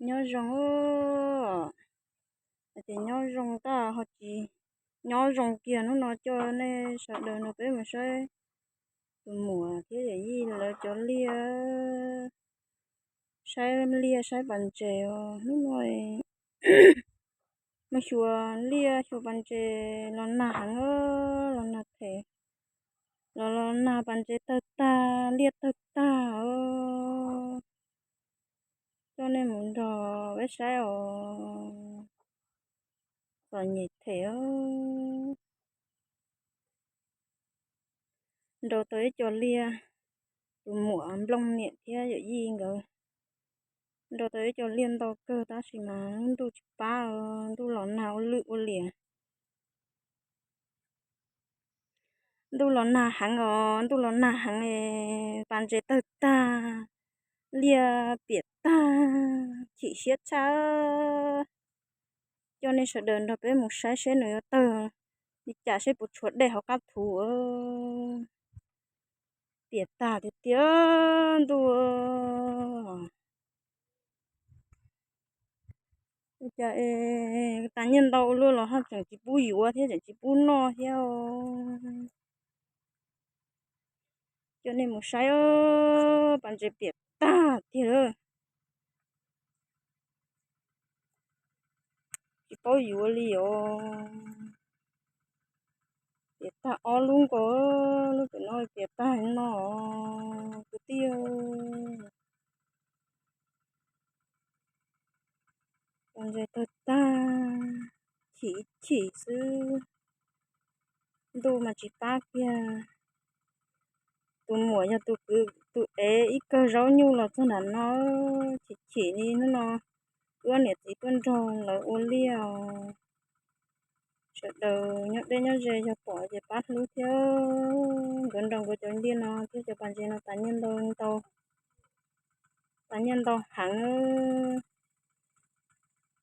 Nyob zoo, hais tias nyob zoo tab ho tsis nyob zoo kiag. Hnub no coj nej sawv daws nrog peb mus saib tus muam thiab yawm yij lawv cov liaj, saib liaj saib pas ntses os. Hnub no mus xyuas liaj xyuas pas ntses los nag heev, los nag them, los los nag pas ntses tawg tag, liaj tawg tag os. Coj nej mus nrog peb saib os, txom nyem them os. Nrau tau ib co liaj, tus muam Nplooj niam thiab yawm yij nkawd nrau tau ib co liaj ntau kawg tab sis mas lub ntuj tsis pab, ntuj los nag ua lwj ua liam. Ntuj los nag heev os, ntuj los nag heev, pas ntses tawg tag, liaj piam tag, chim siab tshaj. Coj nej sawv daws nrog peb mus saib seb nws yuav tawg li cas, seb puas tshuav dej hauv qab thu. Piam tag tiag tiag ntuj. Ua cas tas nyiaj ntau ua luaj los ho tseem tsis pub yuav thiab tseem tsis pub noj thiab. Coj nej mus saib, pas ntses piam tag tiag lawm. Tsis paub yuav li os. Piam tag ob lub nkaus, lub pem no piam tag no kwv tij. Pas ntses tawg tag, chim chim xwb, ntuj mas tsis pab kiag. Tus muam yog tus kwv tus ev ib kawg zaub nyuj los txog nram no, chim chim li hnub no wb ob niam txiv tuaj nrog lawv ua liaj os. Sawv daws nyob deb nyob ze yog pom ces pab hlub thiab. Nkawd nrau nkawd cov liaj no thiab cov pas ntses no tas nyiaj ntau ntau, tas nyiaj ntau heev.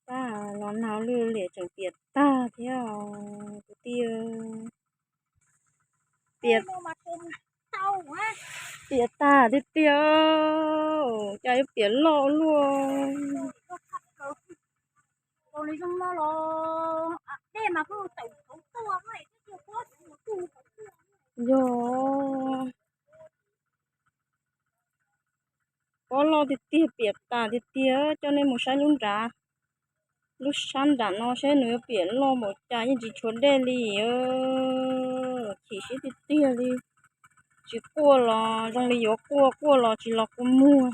Tab los nag lwj liam tseem piam tag thiab kwv tij. Piam, piam tag tiag tiag, cas yuav piam loj luaj. Yog pob loj tiag tiag, piam tas tiag tiag. Coj nej mus saib lub nrad, lub sab nram no seb nws yuav piam loj npaum cas, yeej tsis tshuav dej li. Chim siab tiag tiag li, tsis quaj los zoo li yuav quaj, quaj los tsis los kua muag.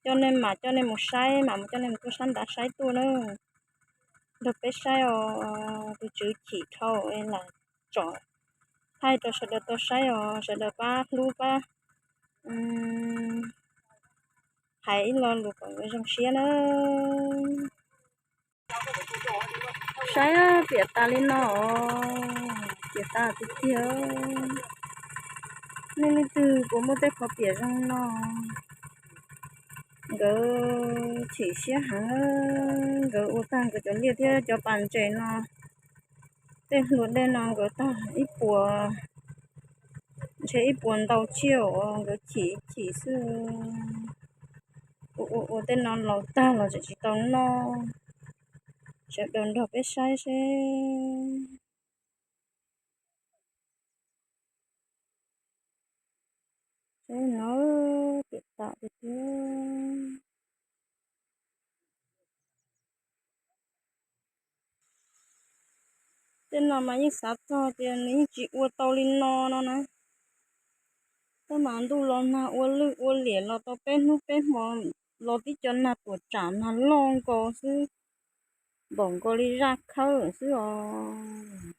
Coj nej mam coj nej mus saib, mam mus coj nej mus tuaj sab nrad saib tuaj na. Nrog peb saib os, tus tswv chim dhau lam tsom thaij rau sawv daws tau saib os, sawv daws pab hlub pab hais ib lo lus kom zoo siab na. Saib piam tas li no, piam tas tiag tiag. Nej leej twg puas muaj tej qhov piam zoo no? Nkawd chim siab heev, nkawd ua tag nkawd cov liaj thiab cov pas ntses no, tej hlua dej no nkawd tag ib puas, ntshe ib puas ntau tsiaj os, nkawd chim chim xwb. Ua ua ua tej no laus tag los tseem tsis tau noj. Sawv daws nrog peb saib seb. Saib no, piam tas tiag tiag. Tej no mas yeej xav txog tias nws yeej tsis ua tau li no no na. Tab mas ntuj los nag ua lwj ua liam los tau peb hnub peb hmo los tib co nag tuam tsam nag loj nkaus xwb, npaum nkaus li zaj khawb xwb os.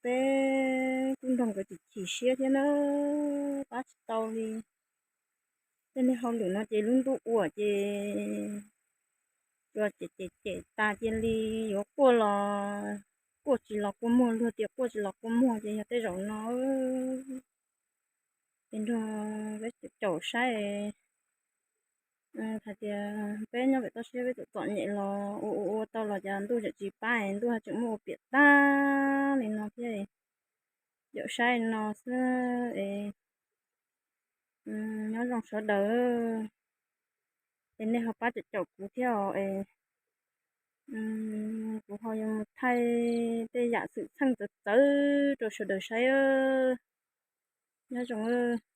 Peb kuj nrog nkawd chim chim siab thiab na, pab tsis tau li. Tej niag hauj lwm no ces lub ntuj uas ces cua cem cem cem tas cia li, yuav quaj los quaj tsis los kua muag, luag tias quaj tsis los kua muag ces yog tej zaum no. Ces nrog peb caum saib hais tias peb nyob pem toj siab peb txom txom nyem los ua ua ua tau los cas ntuj tseem tsis pab, ntuj tseem muab ua piam tag li no thiab. Caum saib no xwb es Nyob zoo sawv daws, es nej ho pab caum caum kuv thiab os es kuv ho yuav mus thaij tej yam xwm txheej txawv txawv rau sawv daws saib. Nyob zoo.